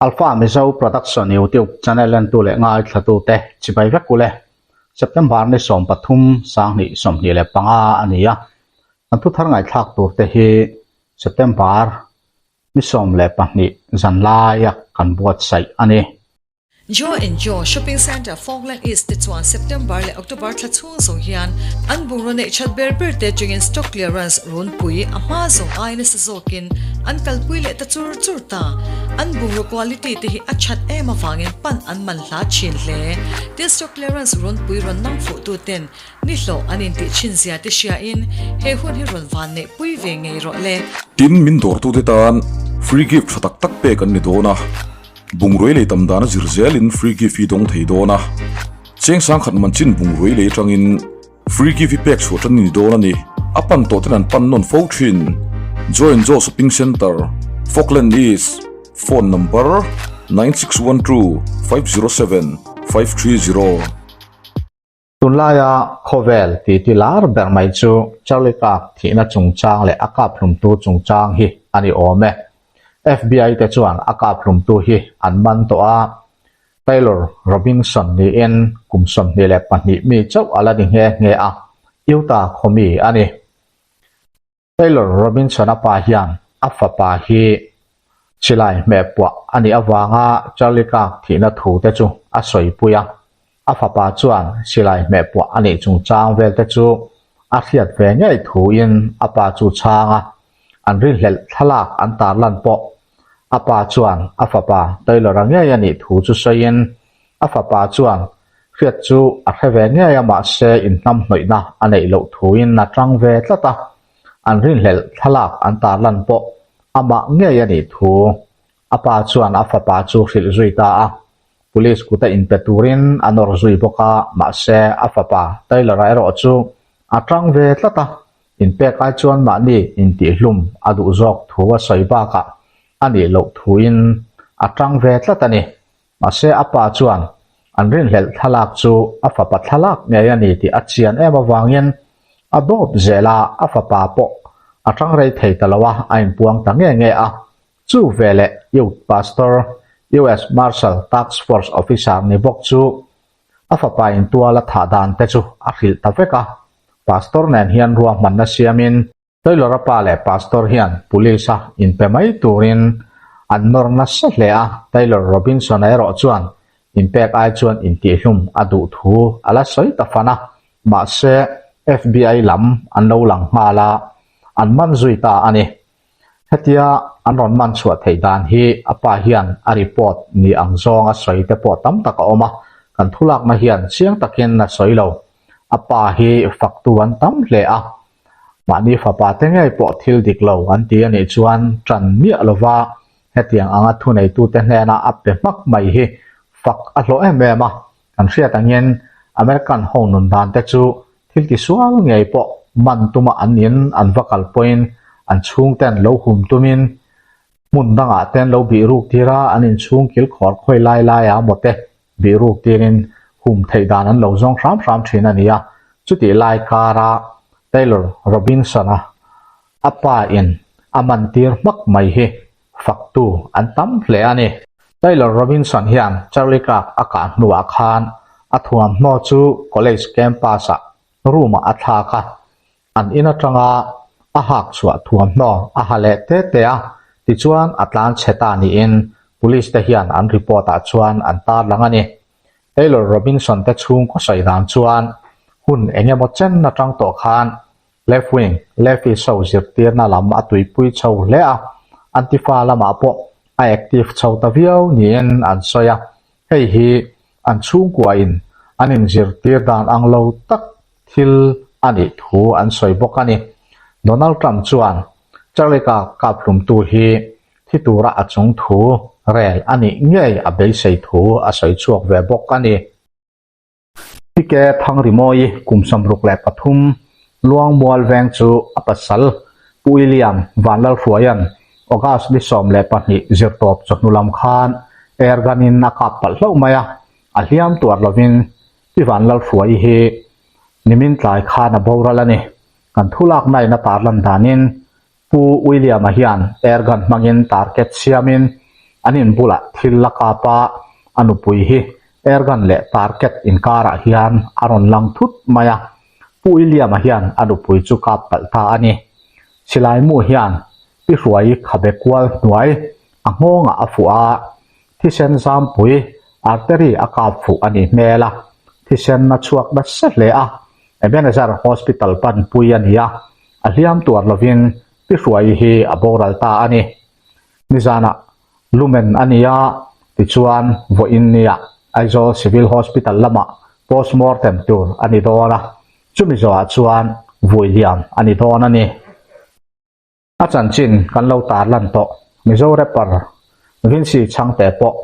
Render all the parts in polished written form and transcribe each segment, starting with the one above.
Alpha Mizo Production YouTube channel entu leh ngaithlatute chibai vek ule. September ni 13 2025 a ni a. Kan thuthar ngaihthlak turte hi September ni 12 zanlaia kan buatsaih a ni. Joe and Joe Shopping Centre Falkland East te chuan September leh October thla chhung zawng hian an bungraw neih that ber ber te atangin stock clearance runpui a hma zawng ai nasa zawkin an kalpui leh ta chur chur ta. An bungraw quality te hi a that em avangin pan an man hla thin hle. Tin stock clearance runpui rawn nang fuh tu ten ni hlawh an intih thin zia te hriain he hun hi rawn van neih pui ve ngei rawh le. Tin, min dawrtute tan free gift tha tak tak pek an ni dawn a. Bungrui lei tam dana zir zelin free gift hi dawng thei dawn a, cheng sangkhat man chin bungrui lei atangin free gift hi pek chhuah tan a ni dawn a ni. A pan tawh ten an pan nawn fo thin. Joy and Joe Shopping Centre, Falkland East, Phone number, 9612 507 530. Tunlaia khawvel titi lar ber mai chu Charlie Kirk thihna chungchang leh a kaphlumtu chungchang hi a ni awm e. FBI te chuan a kaphlumtu hi an man tawh a, Taylor Robinson niin kum 22 mi chauh a la ni nghe nghe a, Utah khaw mi a ni. Taylor Robinson-a pa hian a fapa hi silai hmehpuah a nih avanga Charlie Kirk thihna thu te chu a sawipui a. A fapa chuan silai hmehpuah a nih chungchang vel te chu a hriat ve ngei thuin a pa chu chhang a, an rinhlelh thlalak an tarlan pawh a pa chuan a fapa Taylor-a ngei a nih thu chu sawiin a fapa chuan Hriat chu a hre ve ngei a mahse inhnamhnawihna a neih loh thuin a tang ve tlat a, an rinhlelh thlalak an tarlan pawh amah ngei a nih thu a pa chuan a fapa chu hrilh zui ta a. Police kuta inpe turin a nawr zui bawk a mahse a fapa Taylor-a erawh chu a tang ve tlat a, inpek ai chuan mahni intihhlum a duh zawk thu a sawi bakah a nih loh thuin a tang ve tlat a ni. Mahse a pa chuan an rinhlelh thlalak chu a fapa thlalak ngei a ni tih a chian em avangin a dawp zel a, a fapa pawh a tang rei thei ta lo a, a inpuang ta nge nge a. Chu veleh Youth Pastor, US Marshal Task Force Officer ni bawk chu a fapa intual a thah dan te chu a hrilh ta vek a. Pastor nen hian ruahmanna siamin Taylor-a pa leh Pastor hian Police-a inpe mai turin an nawr nasa hle a, Taylor Robinson-a erawh chuan inpek ai chuan intihhlum a duh thu a la sawi ta fan a, mahse FBI lam an lo lang nghal a, an man zui ta a ni. Hetia an rawn man chhuah theih dan hi a pa hian a report ni ang zawnga sawi te pawh tam tak a awm a, kan thulakna hian chiang takin a sawi lo. A pa hi faktu an tam hle a, Mahni fapa te ngei pawh thil dik lo an ti a nih chuan ṭan miah lova hetiang anga thuneitute hnena a pe hmak mai hi fak a hlawh em em a. Kan hriat angin American ho nun dan te chu thil tisual ngei pawh man tuma an in an va kal pawhin an chhungten lo hum tumin hmun dangah ten lo bih ruk tir a, an inchhung kil khawr khawi lai laia maw te bih ruk tirin hum theih dan an lo zawng hram hram thin a ni a. Chutih lai kara Taylor Robinson-a a pa in a man tir hmak mai hi faktu an tam hle a ni. Taylor Robinson hian Charlie Kirk a kah hnuah khan a thuamhnaw chu college campus-ah room-ah a thlak a, An in atanga a hak chhuah thuamhnaw a ha leh te te a, tichuan a tlan chhe ta niin Police te hian an report ah chuan an tarlang a ni. Taylor Robinson te chhungkaw sawi dan chuan hun eng emaw chen atang tawh khan left wing leftist ho zirtirna lam a tuipui chho hle a, Antifa lamah pawh a active chho ta viau niin an sawi a, hei hi an chhungkua in an inzirtir dan ang lo tak thil a nih thu an sawi bawk a ni. Donald Trump chuan Charlie Kirk kaphlumtu hi thi tura a chung thu rel a nih ngei a beisei thu a sawi chhuak ve bawk a ni. PK Thangrimawi kum 63 Luangmual veng chu a pasal Pu William Vanlalhruaia'n August ni 12 zirtawp chawhnu lam khan air gun in a kap palh hlauh mai a, a hliam tuar lovin Pi Vanlalhruai hi nimin tlai khan a boral a ni. Kan thu lakna in a tarlan danin Pu William-a hian air gun hmangin target siamin An in bulah thil la kap a, a nupui hi airgun leh target inkarah hian a rawn lang thut mai a. Pu William-a hian a nupui chu kap palh ta a ni. Silai mu hian Pi Hruai khabe kual hnuai a nghawngah a fuh a, thisen zampui artery a kap fuh a nih hmel a, thisen a chhuak nasa hle a, Ebenezer Hospital panpui a ni a, a hliam tuar lovin Pi Hruai hi a boral ta a ni. Nizanah lumen a ni a, tichuan vawiin nia Aizawl Civil Hospital lamah postmortem tur a ni dawn a, chumi zawhah chuan vui liam a ni dawn a ni. A chanchin kan lo tarlan tawh. Mizo rapper Vincy Chhangte pawh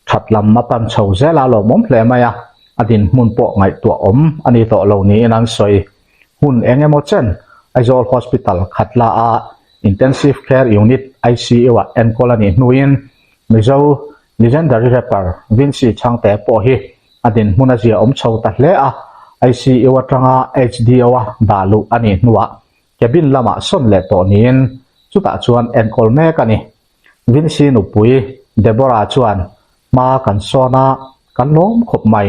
that lam a pan chho zel a lawmawm hle mai a, a dinhmun pawh ngaihtuah awm a ni tawh lo niin an sawi. Hun eng emaw chen Aizawl Hospital Khatla a Intensive Care Unit, ICU, ah enkawl a nih hnuin Mizo legendary rapper Vincy Chhangte pawh hi a dinhmun a zia awm chho ta hle a, ICU atanga HDO a dah luh a nih hnuah Cabin lamah sawn leh tawh niin chutah chuan enkawl mek a ni. Vincy nupui Deborah chuan hma kan sawn a, kan lawm khawp mai.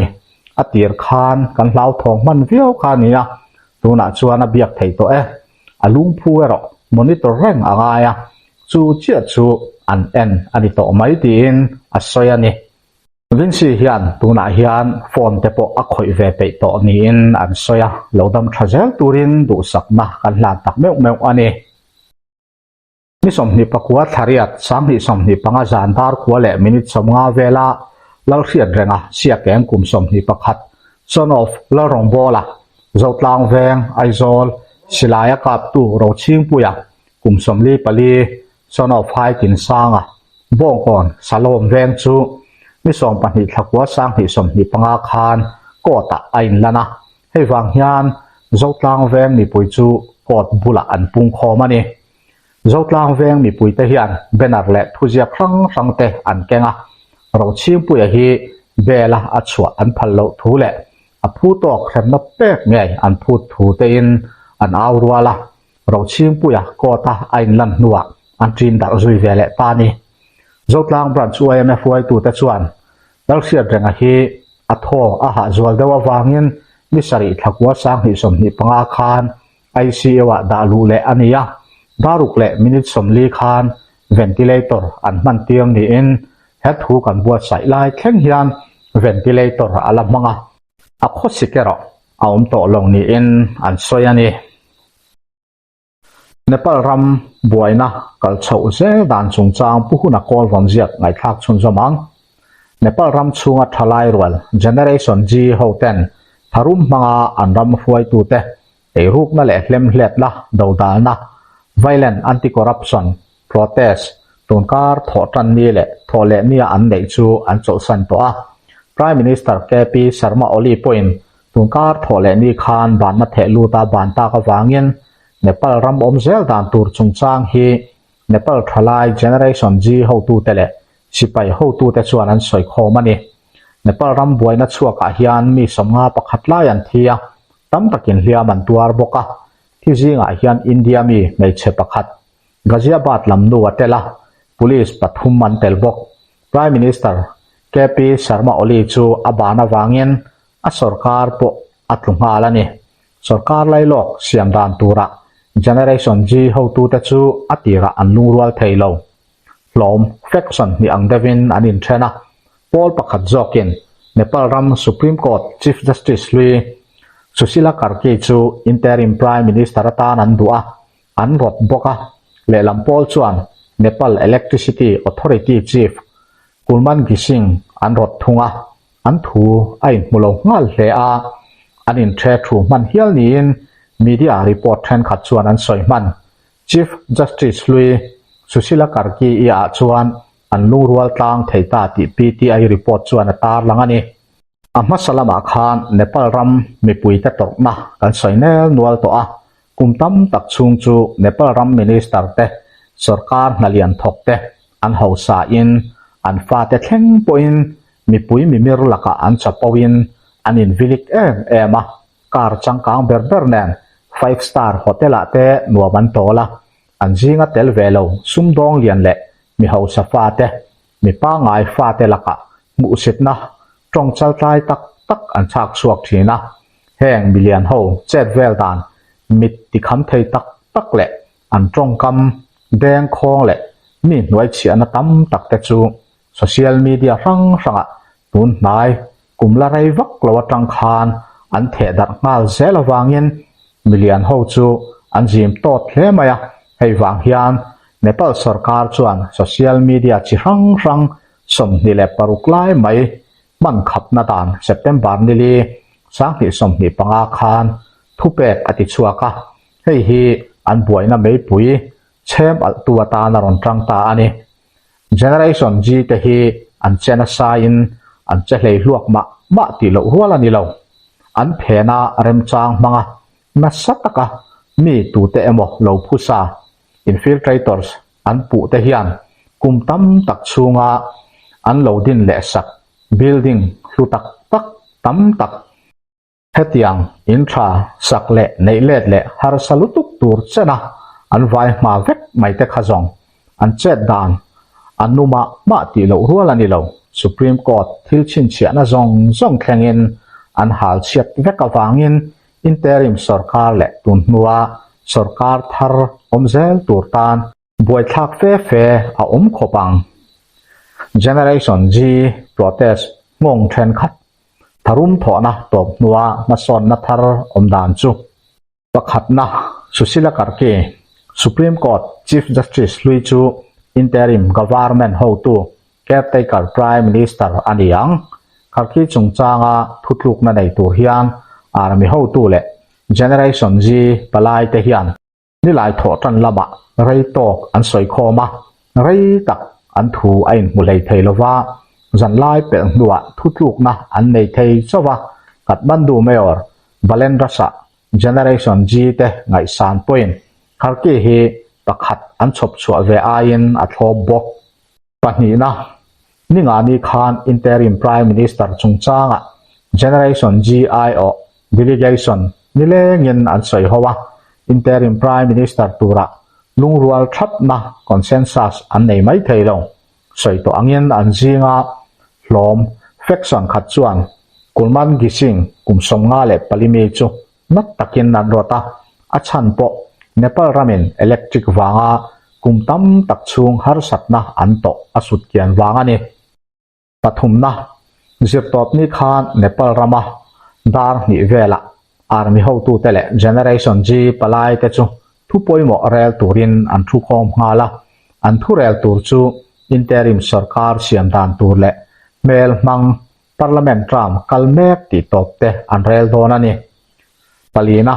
A tir khan kan hlauthawng hman viau kha a ni a, tunah chuan a biak thei tawh e. A lungphu erawh monitor reng a ngai a, chu chiah chu an en a ni tawh mai tiin a sawi a ni. Vincy hian tunah hian phone te pawh a khawih ve peih tawh niin an sawi a, lo dam tha zel turin duhsakna kan hlan tak meuh meuh a ni. Ni 24 thlariat 2025 zan dar khua leh minute 50 vela Lalhriat renga Siakeng kum 21 son of Lalrawngbawla Zotlang Veng Aizawl Silaia kaptu Rochhingpuia kum 44 son of Haikinsanga Bawngkawn Salawm veng chu ni 20 thlakua 2025 khan court-ah a inlan a, hei vang hian Zotlang veng mipui chu court bulah an pungkhawm a ni. Zotlang veng mipuite hian banner leh thuziak hrang hrangte an keng a, Rochhingpuia hi bail-a a chhuah an phal loh thu leh a phu tawk hremna pek ngei an phut thu tein an au rual a. Rochhingpuia court-a a inlan hnuah an ṭin darh zui ve leh ta a ni. Zotlang Branch YMA hruaitute chuan Lalhriatrenga hi a thaw a hah zual deuh avangin ni sarih thlakua 2025 khan ICU-ah dah luh leh a ni a, daruk leh minute 40 khan ventilator an hman tir niin he thu kan buatsaih lai thleng hian ventilator a la hmang a, a khawsik erawh a awm tawh lo niin an sawi a ni. Nepal ram buaina kal chhoh zel dan chungchang Pu Huna kawl rawn ziak ngaihthlak chhunzawm ang. Nepal ram chhunga thalai rual Generation G ho ten tharum hmanga an ram hruaitute eirukna leh hlemhletna dodalna, violent anti-corruption protest, tunkar thawh tan ni leh thawh leh nia an neih chu an chawlhsan tawh a. Prime Minister KP Sharma Oli pawhin Tunkar thawh leh ni khan banna theh lut a ban tak avangin Nepal ram awm zel dan tur chungchang hi Nepal thalai Generation G hotute leh sipai hotute chuan an sawi khawm a ni. Nepal ram buaina chhuakah hian mi 51 lai an thi a, tam takin hliam an tuar bawk a. Thi zingah hian India mi hmeichhe pakhat Ghaziabad lam nu a tel a, police pathum an tel bawk. Prime Minister KP Sharma Oli chu a ban avangin a sorkar pawh a tlu nghal a ni. Sorkar lailawk siam dan turah Generation G hotute chu a tirah an lungrual thei lo. Hlawm, faction, hnih ang deuhin an inthen a, pawl pakhat zawkin Nepal ram Supreme Court Chief Justice hlui Sushila Karki chu interim Prime Minister atan an duh a, an rawt bawk a. Lehlam pawl chuan Nepal Electricity Authority Chief Kulman Ghising an rawt thung a. An thu a inhmu lo nghal hle a, an inṭhe thu hman hial niin media report ṭhenkhat chuan an sawi hman. Chief Justice hlui Sushila Karki-i ah chuan an lungrual tlang thei ta tih PTI report chuan a tarlang a ni. A hmasa lamah khan Nepal ram mipuite tawrhna kan sawi nel nual tawh a, kum tam tak chhung chu Nepal ram minister te, sorkar hnalian thawk te an hausa in an fate thleng pawhin mipui mimir lakah an chapo in an invilik em em a, car changkang ber ber nen five star hotel ah te nuam an tawl a, an zinga tel ve lo sumdawng lian leh mi hausa fate. Mi pangngai fate lakah hmuhsitna tawng chaltlai tak tak an chhak chhuak thin a, heng milian ho chet vel dan mit tikham thei tak tak leh an tawngkam deng khawng leh mi hnuai chhiahna tam tak te chu social media hrang hrangah tun hnai kum la rei vak lo atang khan an theh darh nghal zel avangin milian ho chu an zim tawt hle mai a, hei vang hian Nepal sorkar chuan social media chi hrang hrang 26 lai mai hman khapna dan September nili 2025 khan thupek a ti chhuak a, hei hi an buaina meipui chhem alhtu atan a rawn tang ta a ni. Generation G te hi an che nasaiin an che hlei hluak mah mah tih loh rual a ni lo. An phena remchang hmanga nasa taka mi tute emaw lo phusa, infiltrators, an puh te hian kum tam tak chhunga an lo din leh sak building hlu tak tak tam tak Hetiang in tha sak leh neih let leh harsa lutuk tur chena an vai hma vek mai te kha zawng an chet dan a nu mah mah tih loh rual a ni lo. Supreme Court thil chhinchhiahna zawng zawng thlengin an hal chhiat vek avangin interim sorkar leh tun hnua sorkar thar awm zel tur tan Buaithlak fe fe a awm khawp ang. Generation G protest nghawng thenkhat tharum thawhna tawp hnua hmasawnna thar awm dan chu. Pakhatna, Sushila Karki, Supreme Court Chief Justice hlui chu interim government hotu caretaker Prime Minister a ni ang. Karki chungchanga thutlukna nei tur hian Army hotu leh Generation G palaite hian Nilai thawh tan lamah rei tawk an sawi khawm a, rei tak an thu a inhmu hlei thei lo va, zanlai pelh hnuah thutlukna an nei thei chauh a, Kathmandu Mayor Balendra Shah, Generation G te ngaihsan pawhin Kharki hi pakhat an chhawp chhuah ve aiin a thlawp bawk. Pahnihna, Ningani khan Interim Prime Minister chungchangah Generation G aiawh delegation nilengin an sawi ho a, Interim Prime Minister turah lungrual thapna consensus an nei mai thei lo. Sawi tawh angin an zinga hlawm faction khat chuan Kulman Ghising kum 54 mi chu Nat takin an rawt a, a chhan pawh Nepal ramin electric vanga kum tam tak chhung harsatna an tawh a sut kian vang a ni. Pathumna, Zirtawpni khan Nepal rama dar hnih velah Army hotute leh Generation G palaite chu thu pawimawh rel turin an thu khawm nghal a, an thu rel tur chu interim sorkar siam dan tur leh hmel hmang Parliament term kal mek tih tawp te an rel dawn a ni. Palina,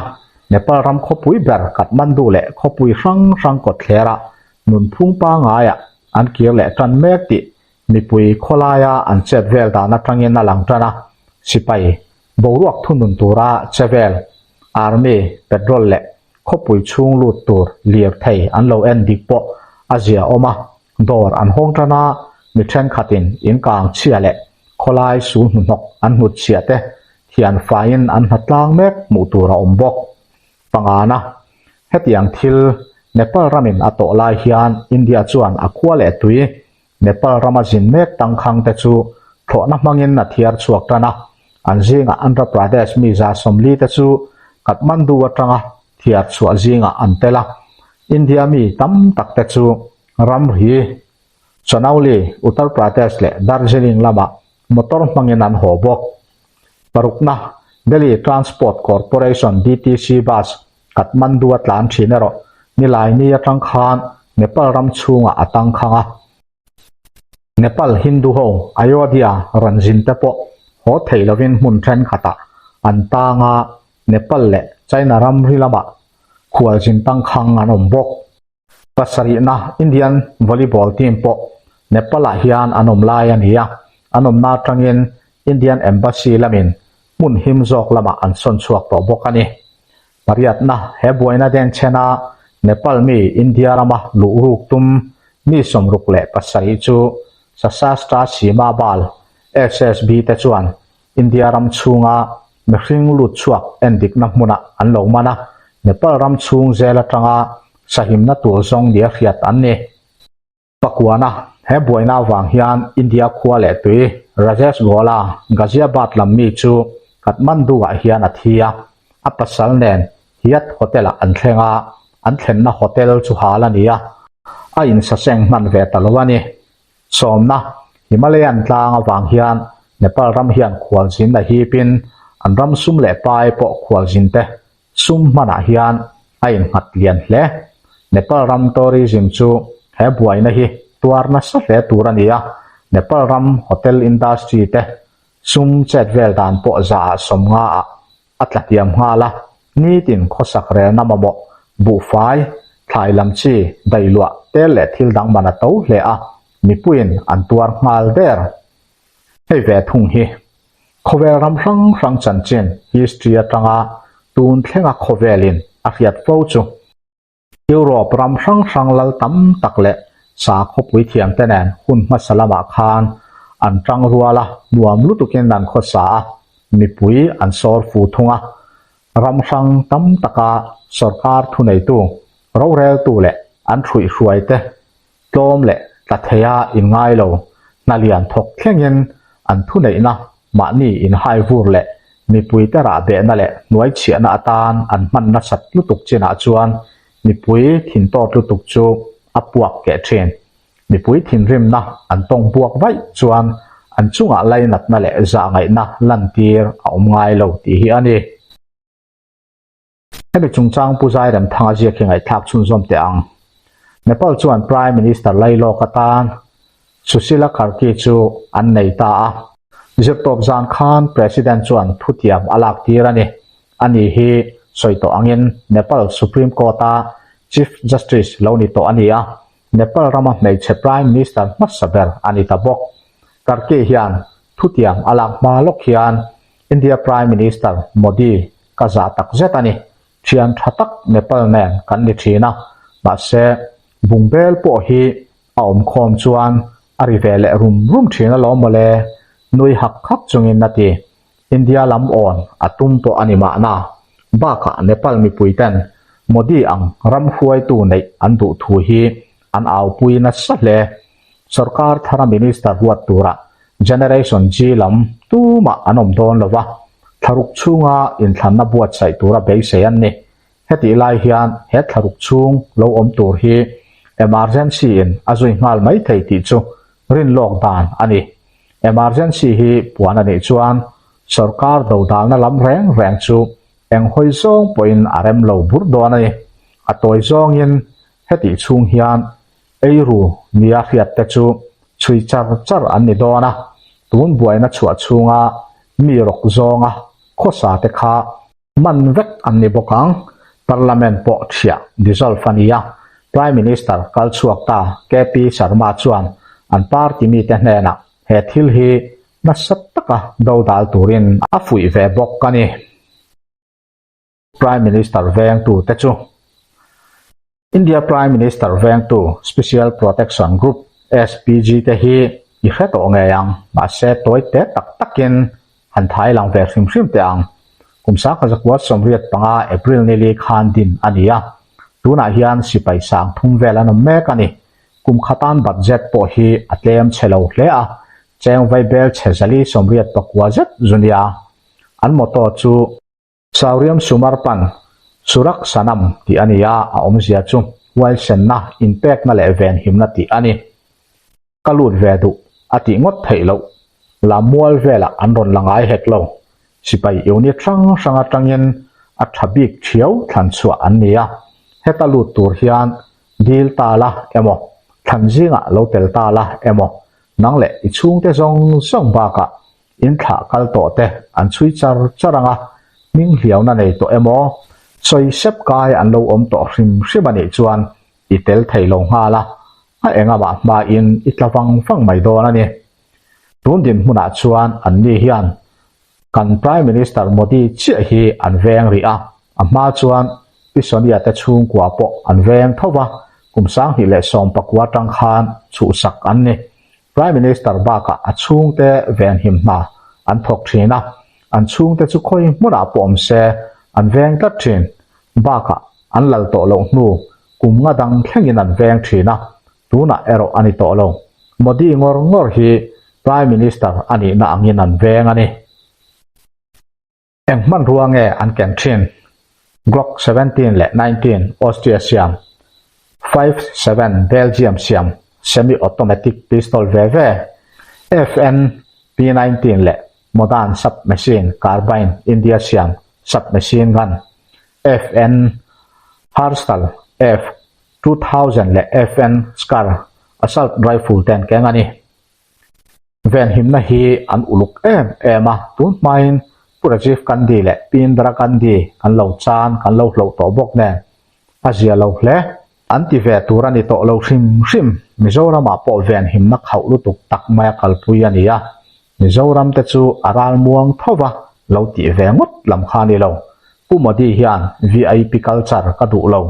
Nepal ram khawpui ber Kathmandu leh khawpui hrang hrang kawtthlerah nunphung pangaiah an kir leh tan mek tih mipui khawlaia an chet vel dan atangin a lang tan a, sipai boruak thunun tura che vel, army, petrol leh khawpui chhung lut tur lirthei an lo en dik pawh a zia awm a. Dawr an hawng tan a, mi thenkhatin in kang chhia leh khawlai sul hnuhnawk an hnut chhiah te thian faiin an hna tlang mek hmuh tur a awm bawk. Pangana, hetiang thil Nepal ramin a tawh lai hian India chuan a khua leh tui Nepal rama zin mek tangkhang te chu thlawhna hmangin a thiar chhuak tan a, an zingah Andhra Pradesh mi 140 te chu Kathmandu atanga thiar chhuah zingah an tel a, India mi tam tak te chu Ramri, Chanauli, Uttar Pradesh leh Darjeeling lamah motor hmangin an haw bawk. Parukna, Delhi Transport Corporation, DTC, bus Kathmandu a tlan thin erawh Nilaini atang khan Nepal ram chhungah a tangkhang a. Nepal Hindu ho Ayodhya rawn zin te pawh haw thei lovin hmun thenkhatah an tang a, Nepal leh China ramri lamah khualzin tangkhang an awm bawk. Pasarihna Indian Volleyball team pawh Nepal-ah hian an awm lai a ni a, an awmna atangin Indian Embassy lamin hmun him zawk lamah an sawn chhuak tawh bawk a ni. Pariatna, he buaina denchhena Nepal mi India rama luh ruk tum mi 67 chu Sashastra Seema Bal, SSB, te chuan India ram chhunga mihring lut chhuak endikna hmunah an lo man a, Nepal ram chhung zel atanga sahimna tur zawng nia hriat an ni. Pakuana, He buaina avang hian India khua leh tui Rajesh Gola, Ghaziabad lam mi chu Kathmandu-ah hian a thi a, a pasal nen Hyatt Hotel-ah an thleng a, an thlenna hotel chu hal a ni a, a insaseng hman ve ta lo a ni. Sawmna, Himalayan tlang avang hian Nepal ram hian khualzin a hipin an ram sum leh pai pawh khualzin te sum hmanah hian a innghat lian hle. Nepal ram tourism chu he buaina hi tuar nasa hle tur a ni a, Nepal ram hotel industry te sum chet vel dan pawh zaah sawmnga ah a tla hniam nghal a, nitin khawsak relna mamawh, buhfai, thlai lam chi, daihluah, tel leh thil dang man a to hle a, mipuiin an tuar nghal der. Hei ve thung hi khawvel ram hrang hrang chanchin, history, atanga tun thlenga khawvelin a hriat fo chu. Europe ram hrang hrang lal tam tak leh sakhawpui thiamte nen hun hmasa lamah khan an tang rual a, nuam lutukin an khawsa a, mipui an sawr fu thung a. Ram hrang tam taka sorkar thuneitu, roreltu leh an hruihhruaite tlawm leh tla theia inngai lo, hna lian thawk thlengin an thuneihna mahni inhai vur leh mipuite rahbehna leh hnuaichhiahna atan an hman nasat lutuk chinah chuan mipui thintawt lutuk chu a puak keh thin. Mipui thinrimna an tawng buak vaih chuan an chungah lainatna leh zahngaihna lantir a awm ngai lo tih hi a ni. Hemi chungchang Pu Zairemthanga ziak hi ngaihthlak chhunzawm teh ang. Nepal chuan Prime Minister Lailawk atan Sushila Karki chu an nei ta a. Zirtawp zan khan President chuan thutiam a lak tir a ni. Ani hi sawi tawh angin Nepal Supreme Court-a Chief Justice lo ni tawh a ni a, Nepal rama hmeichhe Prime Minister hmasa ber a ni ta bawk. Karki hian thutiam a lak hma lawk hian India Prime Minister Modi ka zah tak zet a ni. Thian tha tak Nepal nen kan ni thin a, mahse bungbel pawh hi a awm khawm chuan a ri ve leh rum rum thin alawm mawle, nui hak hak chungin a ti. India lam awn a tum pawh a ni mahna. Bakah Nepal mipui ten Modi ang ram hruaitu neih an duh thu hi an aupui nasa hle. Sorkar thara Minister ruat turah Generation G lam tumah an awm dawn lo va, thlaruk chhunga inthlanna buatsaih tura beisei an ni. Hetih lai hian he thlaruk chhung lo awm tur hi emergency in a zui nghal mai thei tih chu rinlawk dan a ni. Emergency hi puan a nih chuan sorkar dodalna lam reng reng chu eng hawi zawng pawhin a rem lo bur dawn a ni. A tawi zawngin hetih chhung hian Eiru nia hriat te chu chhui char char an ni dawn a, tun buaina chhuah chhunga mi rawk zawnga khawsa te kha man vek an ni bawk ang. Parliament pawh thiah dissolve a ni a, Prime Minister kal chhuak ta KP Sharma chuan an party mite hnenah he thil hi nasa taka dodal turin a fuih ve bawk a ni. Prime Minister vengtu te chu India Prime Minister vengtu Special Protection Group, SPG, te hi i hre tawh ngei ang, mahse tawi te tak takin han thai lang ve hrim hrim teh ang. Kum 1985 April nili khan din a ni a, tunah hian sipai sang thum vel an awm mek a ni. Kum khatan budget pawh hi a tlem chhe lo hle a, cheng vaibel chhe zali 89 zet zu nia. An motto chu. Sauriam Sumar pan Surak Sanam tih a ni a, a awmzia chu huaisenna, inpekna leh venhimna tih a ni. Ka lut ve duh a tih ngawt theih loh. Lammual velah an rawn la ngai hek lo. Sipai unit hrang hrang atangin a tha bik thiau thlan chhuah an ni a, heta lut tur hian dil ta la emaw, thlan zingah lo tel ta la emaw, nang leh i chhungte zawng zawng bakah In thlah kal tawh te an chhui char char ang a, hming hliauna nei tawh emaw, sawi sep kai an lo awm tawh hrim hrim a nih chuan i tel thei lo nghal a, a engamah hmain i tla vang vang mai dawn a ni. Tun dinhmunah chuan anni hian kan Prime Minister Modi chiah hi an veng rih a, a hma chuan Pi Sonia te chhungkua pawh an veng tho va, kum 2019 atang khan chhuhsak an ni. Prime Minister bakah a chhungte venhim hna an thawk thin a, an chhungte chu khawi hmunah pawh awm se an veng tlat thin. Bakah an lal tawh loh hnu kum nga dang thlengin an veng thin a, tunah erawh a ni tawh lo. Modi ngawr ngawr hi Prime Minister a nihna angin an veng a ni. Eng hmanrua nge an ken thin? Glock 17 leh 19 Austria siam, Five Seven Belgium siam semi-automatic pistol ve ve, FN P19 leh Modern sub-machine carbine India siam sub-machine gun, FN Herstal F 2000 leh FN Scar assault rifle te an keng a ni. Venhimna hi an uluk em em a, tun hmain Pu Rajiv Gandhi leh Pi Indira Gandhi kan lo chan kan lo hloh tawh bawk nen a zia lo hle. An ti ve tur a ni tawh lo hrim hrim. Mizoramah pawh venhimna khauh lutuk tak maia kalpui a ni a, Mizoram te chu a ral muang tho va lo tih ve ngawt lam kha a ni lo. Pu Modi hian VIP culture ka duh lo,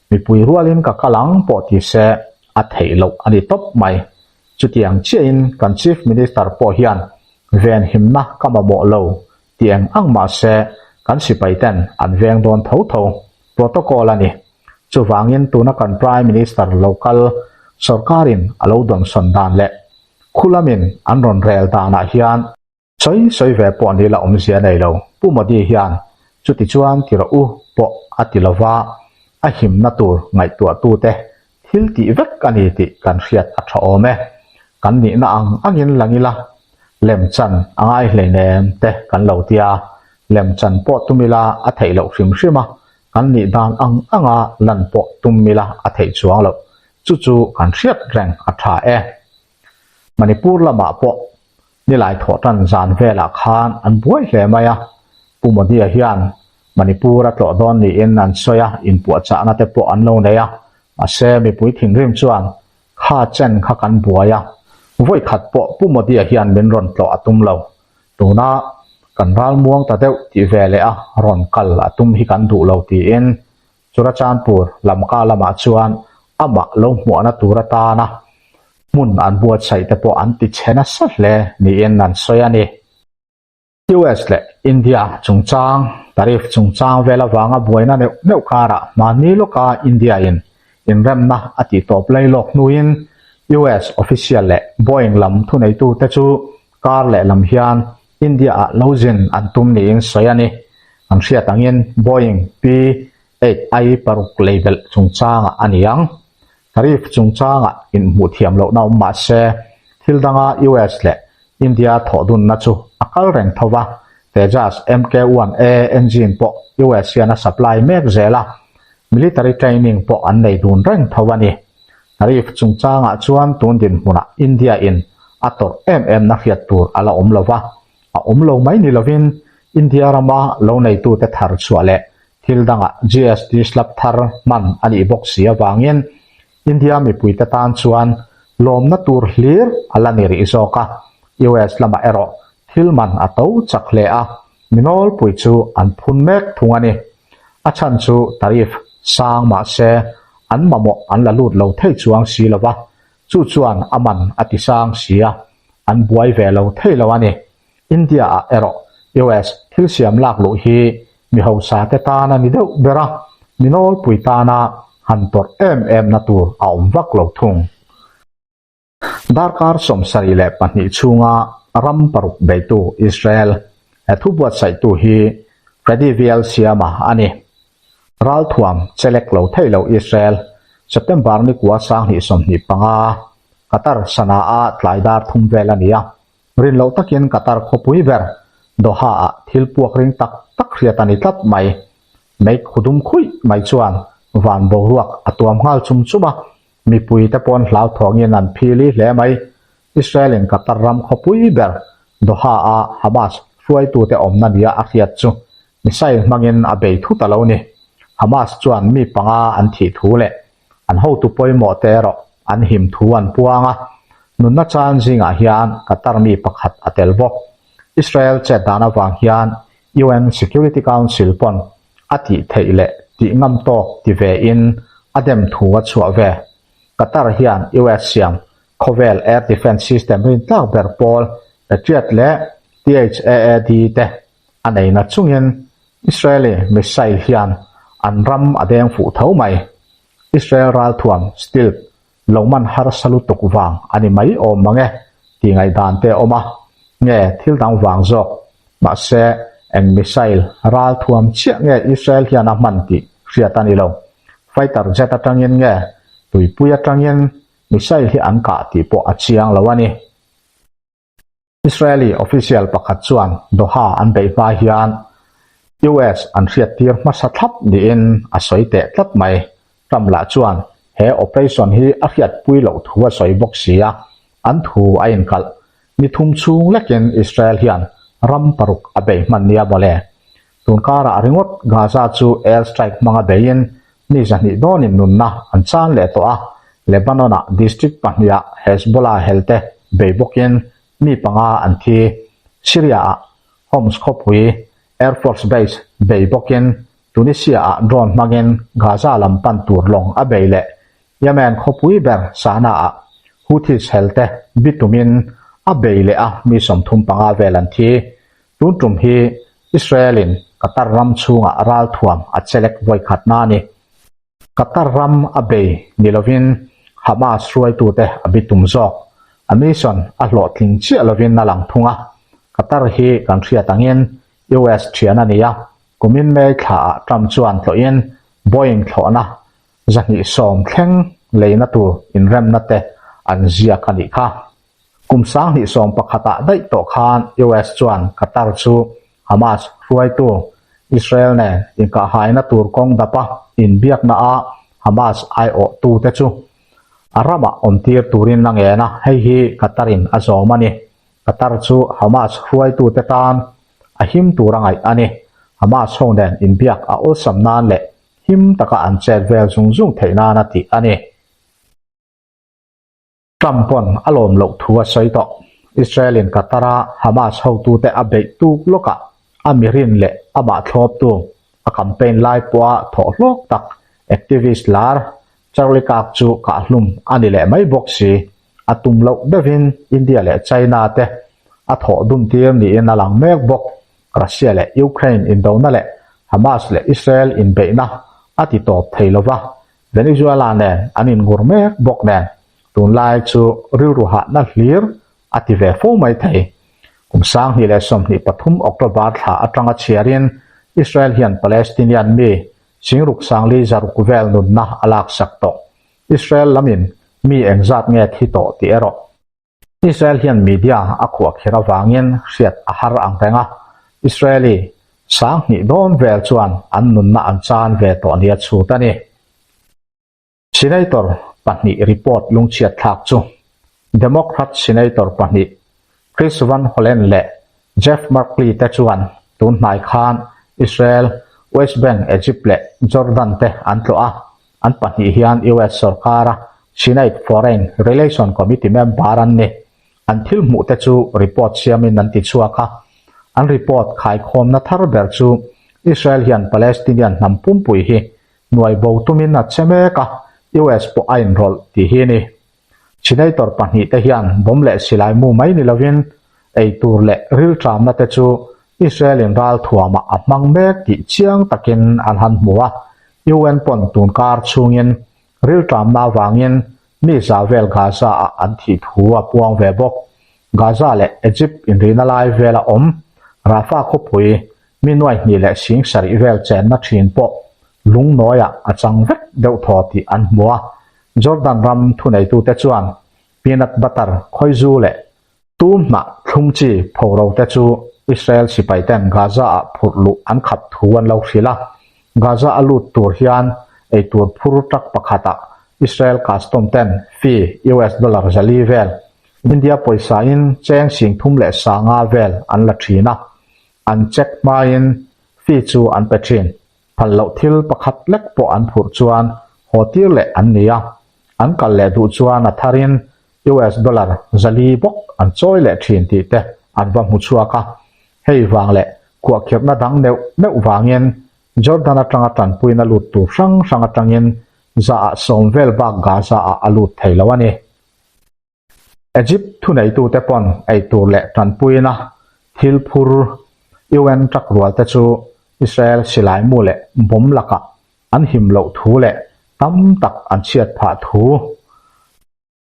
mipui rualin ka kal ang pawh ti se a theih loh a ni tawp mai. Chutiang chiahin kan Chief Minister pawh hian venhimna ka mamawh lo ti eng ang mah se kan sipai ten an veng dawn tho tho. Protocol a ni. Chuvangin tuna kan Prime Minister lo kal sorkarin a lo dawnsawn dan leh khulamin an rawn rel danah hian Sawi sawi ve pawh ni la awmzia nei lo. Pu Modi hian chuti chuan ti rawh u pawh a ti lova, a himna tur ngaihtuahtute thil tih vek a ni tih kan hriat a tha awm e. Kan nihna ang angin lang ila, lemchan a ngai hleinem te kan lo tia, lemchan pawh tum ila a theih loh hrim hrim a, kan nih dan ang anga lan pawh tum ila a theih chuang loh. Chu chu kan hriat reng a tha e. Manipur lamah pawh Nilai thawhtan zan velah khan an buai hle mai a, Pu Modi-a hian Manipur a tlawh dawn niin an sawi a, inpuahchahna te pawh an lo nei a, mahse mipui thinrim chuan kha chen kha kan buai a, vawi khat pawh Pu Modi-a hian min rawn tlawh a tum lo, tuna kan ralmuang ta deuh tih ve leh a rawn kal a tum hi kan duh lo tiin Churachandpur Lamka lamah chuan amah lo hmuahna tur atana hmun an buatsaih te pawh an ti chhe nasa hle niin an sawi a ni. US leh India chungchang, tariff chungchang vel avanga buaina neuh neuh karah hmanni lawka India in inremna a tih tawp lai lawk hnuin US official leh Boeing lam thuneitute chu kar lehlam hian India ah lo zin an tum niin sawi a ni. An hriat angin Boeing P-8I paruk leibelh chungchangah a ni ang. Tariff chungchangah inhmuh thiam lohna awm mah se, thil danga US leh India thawhdunna chu a kal reng tho va, Tejas MK-1A engine pawh US hian a supply mek zel a, military training pawh an nei dun reng tho a ni. Tariff chungchangah chuan tun dinhmunah India in a tawrh em em na hriat tur a la awm lo va, a awm lo mai ni lovin India rama lo neitute thar chhuah leh thil dangah GST slab thar hman a nih bawk si avangin India mipuite tan chuan lawmna tur hlir a la ni rih zawk a, US lamah erawh thil man a to chak hle a, mi nawlpui chu an phun mek thung a ni. A chhan chu tariff sang mah se an mamawh an la lut lo thei chuang si lo va, chu chuan a man a ti sang si a, an buai ve lo thei lo a ni. India ah erawh US thil siam lak luh hi mi hausa te tan a ni deuh ber a, mi nawlpui tana han tawrh em em na tur a awm vak lo thung. Darkar 72 chhunga ram paruk beitu Israel he thu buatsaihtu hi Freddy VL Siama a ni. Ralthuam chelek lo thei lo Israel September ni kua 2025 Qatar Sanaa tlai dar thum vel a ni a, Rin loh takin Qatar khawpui ber Doha-ah thil puak ring tak tak hriat a ni tlat mai. Meik khudum khuih mai chuan van boruak a tuam nghal chum chum a, mipui te pawn hlauthawngin an phili hle mai. Israel-in Qatar ram khawpui ber Doha-a Hamas hruaitute awmna nia a hriat chu missile hmangin a bei thut a lo ni. Hamas chuan mi panga an thih thu leh An hotu pawimawh te erawh an him thu an puang a, nunna chan zingah hian Qatar mi pakhat a tel bawk. Israel chet dan avang hian UN Security Council pawn a tih theih leh tih ngam tawk ti ve in a dem thu a chhuah ve. Qatar hian US siam khawvel air defence system rintlak ber pawl Patriot leh THAAD te a nei na chungin Israeli missile hian an ram a deng fuh tho mai. Israel ralthuam stealth. Lo man harsa lutuk vang a ni mai awm mang e tih ngaihdan te a awm a, nge thil dang vang zawk. Mahse, eng missile ral thuam chiah nge Israel hian a hman tih hriat a ni lo. Fighter jet atangin nge tuipui atangin missile hi an kah tih pawh a chiang lo a ni. Israeli official pakhat chuan Doha an beih hma hian US an hriattir hmasa thlap niin a sawi teh tlat mai. Trump lah chuan he operation hi a hriatpui loh thu a sawi bawk si a, an thu a inkalh. Ni thum chhung lekin Israel hian ram paruk a bei hman nia mawle. Tun karah ringawt Gaza chu air strike hmanga beiin mi zahnih dawnin nunna an chan leh tawh a, Lebanon-ah district pahniha Hezbollah helte bei bawkin mi panga an thi. Syria-ah Homs khawpui Air Force Base bei bawkin Tunisia-ah drone hmangin Gaza lam pan tur lawng a bei leh. Yemen khawpui ber Sanaa-ah Houthis helte bitumin a bei leh a, mi 35 vel an thi. Tun tum hi Israel-in Qatar ram chhungah ralthuam a chelek vawi khatna a ni. Qatar ram a bei ni lovin Hamas hruaitute a bitum zawk. A mission a hlawhtling chiah lovin a lang thung a. Qatar hi kan hriat angin US thian a ni a, kumin May thlaah Trump chuan tlawhin Boeing thlawhna 210 thleng leina tur inremna te an ziak a nih kha. Kum 2011 ah daih tawh khan US chuan Qatar chu Hamas hruaitu Israel nen inkahhaina tur kawng dapa inbiakna ah Hamas aiawhtute chu a ramah awmtir turin a ngen a, hei hi Qatar in a zawm a ni. Qatar chu Hamas hruaitute tan a him tur a ngaih a ni. Hamas ho nen inbiak a awlsam nan leh him taka an chet vel zung zung theih nan a tih a ni. Trump pawn a lawm loh thu a sawi tawh. Israel-in Qatar-a Hamas hotute a beih tuk lawkah a mirin leh amah thlawptu, a campaign lai pawha thawh hlawk tak activist lar Charlie Kirk chu kahhlum a ni leh mai bawk si. A tum loh deuhin India leh China te a thawh dun tir niin a lang mek bawk. Russia leh Ukraine indona leh Hamas leh Israel inbeihna a ti tawp thei lova, Venezuela nen an inngur mek bawk nen tunlai chu rilru hahna hlir a ti ve fo mai thei. Kum 2023 October thla atanga chhiarin Israel hian Palestinian mi singruk sangli zaruk vel nunna a laksak tawh. Israel lamin mi engzat nge thi tawh tih erawh Israel hian media a khuah kher avangin hriat a har ang reng a, Israeli 2000 dawn vel chuan an nunna an chan ve tawh nia chhut a ni. Senator pahnih report lungchhiat thlak chu Democrat Senator pahnih Chris Van Hollen leh Jeff Merkley te chuan tun hnai khan Israel, West Bank, Egypt leh Jordan te an tlawh a, An pahnih hian US sorkara Senate Foreign Relation Committee member an ni. An thil hmuh te chu report siamin an ti chhuak a. An report khaikhawmna thar ber chu Israel hian Palestinian hnam pumpui hi nuai bo tumin a che mek a, US pawh a inrawlh tih hi a ni. Senator pahnih te hian bomb leh silai mu mai ni lovin ei tur leh rilṭamna te chu Israel in ralthuamah a hmang mek tih chiang takin an han hmu a, UN pawn tunkar chhungin rilṭamna avangin mi za vel Gaza ah an thih thu a puang ve bawk. Gaza leh Egypt inrihna lai vela awm Rafah khawpui mi nuai hnih leh sing sarih vel chenna ṭhin pawh lungnawiah a chang vek deuh thaw tih an hmu a, Jordan ram thuneitute chuan peanut butter khawizu leh tum hnah thlum chi phoro te chu Israel sipaiten Gaza-ah phurh luh an khap thu an lo hrilh a. Gaza a lut tur hian eitur phur truck pakhatah Israel custom ten fee US dollar zali vel, India pawisa in cheng 35 vel an la thin a, an check hmain fee chu an pe thin. Phal loh thil pakhat lek pawh an phurh chuan haw tir leh an ni a, an kal leh duh chuan a tharin US dollar zali bawk an chawi leh thin tih te an va hmu chhuak a. Hei vang leh khuahkhirhna dang neuh neuh vangin Jordan atanga tanpuina lut tur hrang hrang atangin zaah sawm vel bak Gaza-ah a lut thei lo a ni. Egypt thuneitute pawn eitur leh tanpuina thil phur UN truck rual te chu Israel silai mu leh bomb lakah an him loh thu leh tam tak an chhiat phah thu.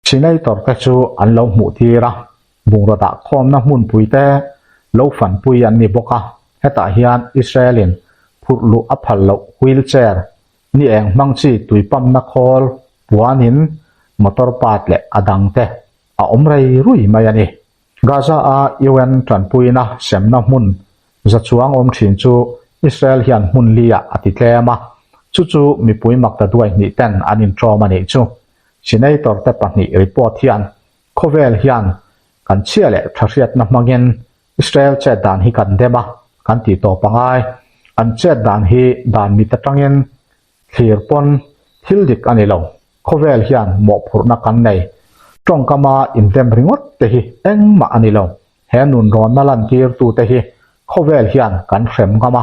Senator te chu an lo hmuh tir a, bungraw dah khawmna hmunpui te lo fanpui an ni bawk a. Hetah hian Israel in phurh luh a phal loh wheelchair, ni eng hmang chi tui pump na khawl, puan in, motor part leh a dang te a awm rei rui mai a ni. Gaza a UN tanpuina semna hmun za chuang awm thin chu Israel hian hmun li ah a ti tlem a, chu chu mipui makta duai hnih ten an intawm a nih chu. Senator te pahnih report hian khawvel hian kan chhia leh tha hriatna hmangin Israel chet dan hi kan dem a, kan tih tawp a ngai. An chet dan hi dan mit atangin thlir pawn thil dik a ni lo. Khawvel hian mawhphurhna kan nei. Tawngkama indem ringawt te hi engmah a ni lo. He nunrawnna lantirtute hi khawvel hian kan hrem ngam a,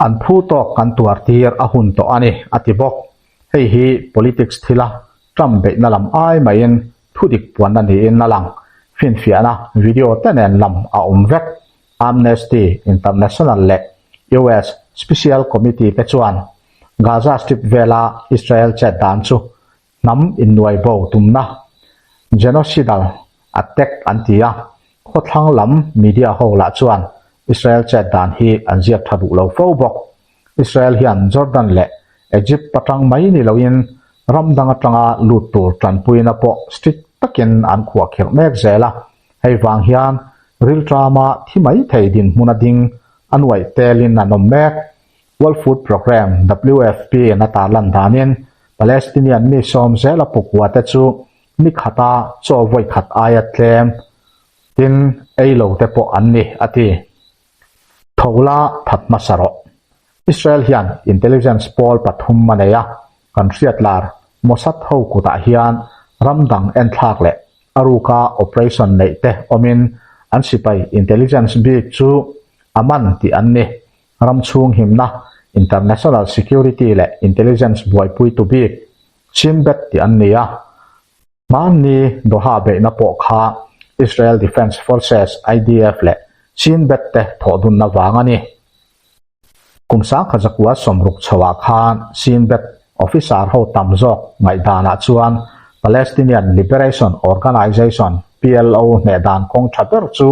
an phu tawk kan tuar tir a hun tawh a ni, a ti bawk. Hei hi politics thila Trump beihna lam ai maiin thudik puanna niin a lang. Finfiahna video te nen lam a awm vek. Amnesty International leh US Special Committee te chuan Gaza Strip vela Israel chet dan chu hnam innuai bo tumna, genocidal attack, an ti a, khawthlang lam media ho lah chuan Israel chet dan hi an ziak tha duh lo fo bawk. Israel hian Jordan leh Egypt atang mai ni loin ram dang atanga lut tur tanpuina pawh strict takin an khuahkhirh mek zel a, hei vang hian rilṭama thi mai thei dinhmun a ding a nuaih telin an awm mek. World Food Programme, WFP, in a tarlan danin Palestinian mi sawm zela pukua te chu ni khata chaw vawi khat aia tlem tin ei lo te pawh an ni, a ti. Tho la that hmasa rawh. Israel hian intelligence pawl pathum a nei a, kan hriat lar Mossad ho kutah hian ram dang enthlak leh a ruka operation neih te awmin an sipai intelligence bik chu a man tih an ni. Ram chhung himna, international security leh intelligence buaipuitu bik Shin Bet tih an ni a. Hmanni Doha beihna pawh kha Israel Defense Forces, IDF, leh Shin Bet te thawhdunna vang a ni. Kum sangkha zakua sawmruk chhoah khan Shin Bet officer ho tam zawk ngaihdanah chuan Palestinian Liberation Organization, PLO, hneh dan kawng tha ber chu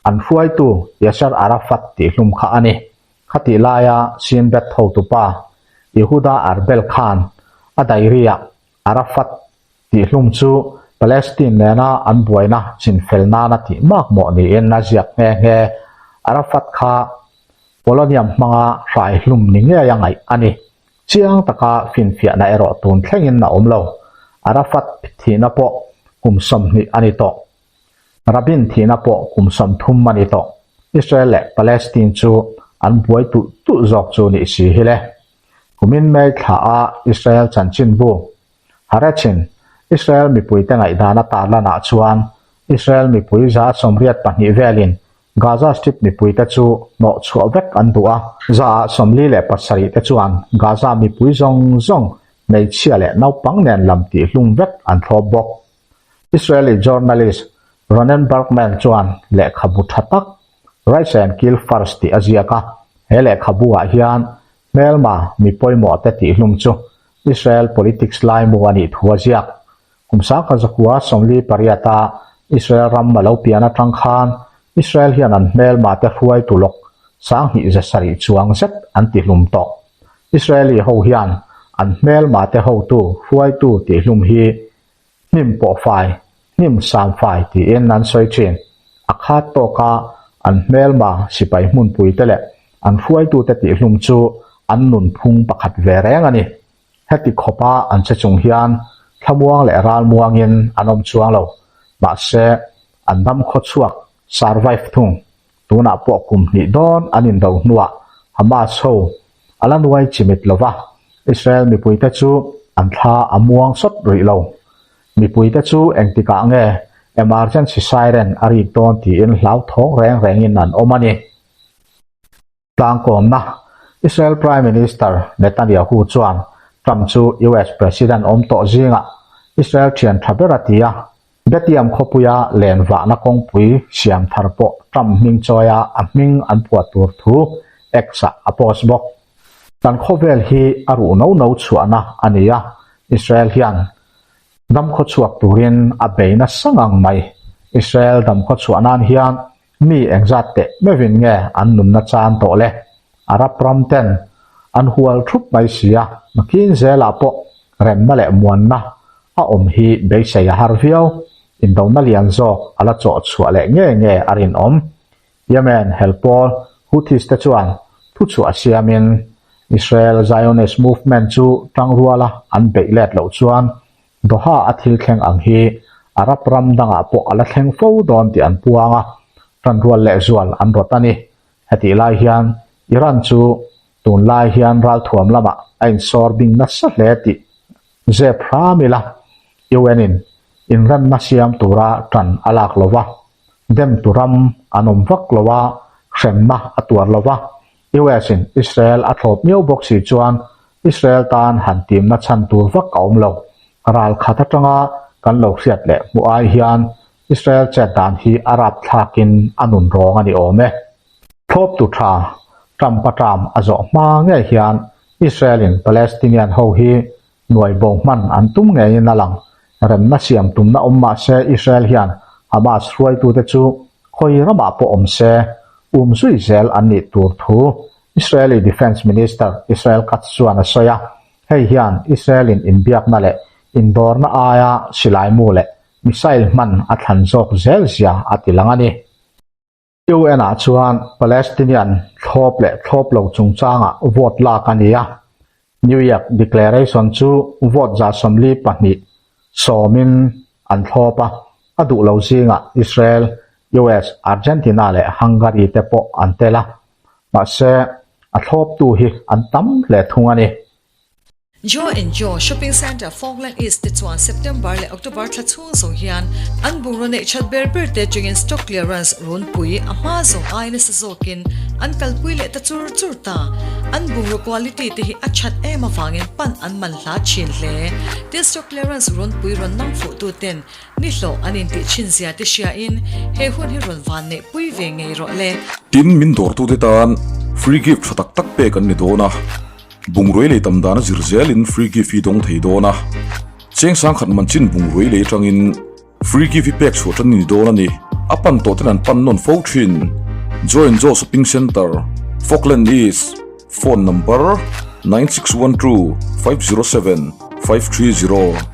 An hruaitu Yasser Arafat tih hlum kha a ni. Khatih laia Shin Bet hotupa Yehuda Arbel khan a diary-ah Arafat tih hlum chu Palestine nena an buaina chinfel nana tih makmawh niin a ziak nghe nghe. Arafat kha Polonium hmanga hrai hlum ni ngei a ngaih a ni. Chiang taka finfiahna erawh tun thlengin a awm lo. Arafat thihna pawh kum 20 a ni tawh. Rabin thihna pawh kum 30 a ni tawh. Israel leh Palestine chu an buai tulh tulh zawk chu nih si hi le. Kumin May thla a Israel chanchinbu Haaretz-in Israel mipuite ngaihdan a tarlanah chuan Israel mipui 82 velin Gaza Strip mipuite chu hnawh chhuah vek an duh a. 47% te chuan Gaza mipui zawng zawng hmeichhia leh naupang nen lam tihhlum vek an thlawp bawk. Israeli journalist Ronen Bergman chuan lehkhabu tha tak Rise and Kill First tih a ziak a, he lehkhabu-ah hian hmelma mi pawimawh te tihhlum chu Israel politics laimu a nih thu a ziak. Kum 1948-a Israel ram a lo pian atang khan Israel hian an hmelma te hruaitu lawk 2700 chuang zet an tihlum tawh. Israeli ho hian an hmelma te hotu hruaitu tihhlum hi Hnim pawh fai, hnim sam fai tiin an sawi thin. A khat tawka an hmelma sipai hmunpuite leh an hruaitute tihhlum chu an nunphung pakhat ve reng a ni. Heti khawpa an che chung hian thlamuang leh ralmuangin an awm chuang lo. Mahse, an dam khawchhuak, survive, thung. Tunah pawh kum hnih dawn an indo hnuah Hamas ho a la nuai chimit lo va, Israel mipuite chu an thla a muang sawt rih lo. Mipuite chu engtikah nge emergency siren a rik dawn tiin hlauthawng reng rengin an awm a ni. Tlangkawmna, Israel Prime Minister Netanyahu chuan Trump chu US President awm tawh zingah Israel thian tha ber a ti a, Bethlehem khawpuia len vahna kawngpui siam thar pawh Trump hming chawia a hming an phuah tur thu X-ah a post bawk. Kan khawvel hi a ruh no no chhuahna a ni a, Israel hian. Damkhawchhuak turin a bei nasa ngang mai. Israel damkhawchhuah nan hian mi engzat teh meuhin nge an nunna chan tawh le? Arab ram ten an hual thup mai si a, nakin zelah pawh remna leh muanna a awm hi beisei a har viau. Indona lian zawk a la chawh chhuah leh nge nge a rinawm. Yemen hel pawl Houthis te chuan thuchhuah siamin Israel Zionist movement chu tangruala an beih let loh chuan Doha a thil thleng ang hi Arab ram dangah pawh a la thleng fo dawn tih an puang a, tanrual lehzual an rawt a ni. Hetih lai hian Iran chu tunlai hian ralthuam lamah a insawr bing nasa hle tih zep hram ila UN-in inremna siam tura tan a lak lo va. Demtu ram an awm vak lo a, hremna a tuar lo va. US-in Israel a thlawp miau bawk si chuan Israel tan han timna chhan tur vak a awm lo. Ral khat atanga kan lo hriat leh hmuh ai hian Israel chet dan hi a rapthlakin a nun rawng a ni awm e. Thlawptu tha Trump-a term a zawh hma ngei hian Israel-in Palestinian ho hi Nuai bo hman an tum ngeiin a lang. Remna siam tumna awm mah se Israel hian Hamas hruaitute chu khawi ramah pawh awm se, um zui zel an nih tur thu Israeli Defence Minister Israel Katz chuan a sawi a. Hei hian Israel-in inbiakna leh indawrna aia silaimu leh missile hman a thlan zawk zel zia a tilang a ni. UN-ah chuan Palestinian thlawp leh thlawp lo chungchangah vote lak a ni a, New York Declaration chu vote 42 sawmin an thlawp a, a duh lo zingah Israel, US, Argentina leh Hungary te pawh an tel a, mahse a thlawptu hi an tam hle thung a ni. Joe and Joe Shopping Centre Falkland East te chuan September leh October thla chhung zawng hian an bungraw neih that ber ber te atangin stock clearance runpui a hma zawng ai nasa zawkin an kalpui leh ta chur chur ta. An bungraw quality te hi a that em avangin pan an man hla thin hle. Tin stock clearance runpui rawn nang fuh tu ten ni hlawh an intih thin zia te hriain he hun hi rawn van neih pui ve ngei rawh le. Tin, min dawrtute tan free gift tha tak tak pek an ni dawn a. Bungrui lei tam dan a zir zelin free gift hi dawng thei dawn a, cheng sangkhat man chin bungrui lei atangin free gift hi pek chhuah tan a ni dawn a ni. A pan tawh ten an pan nawn fo thin. Join Joe Shopping Centre, Falkland East, Phone number, 9612 507 530.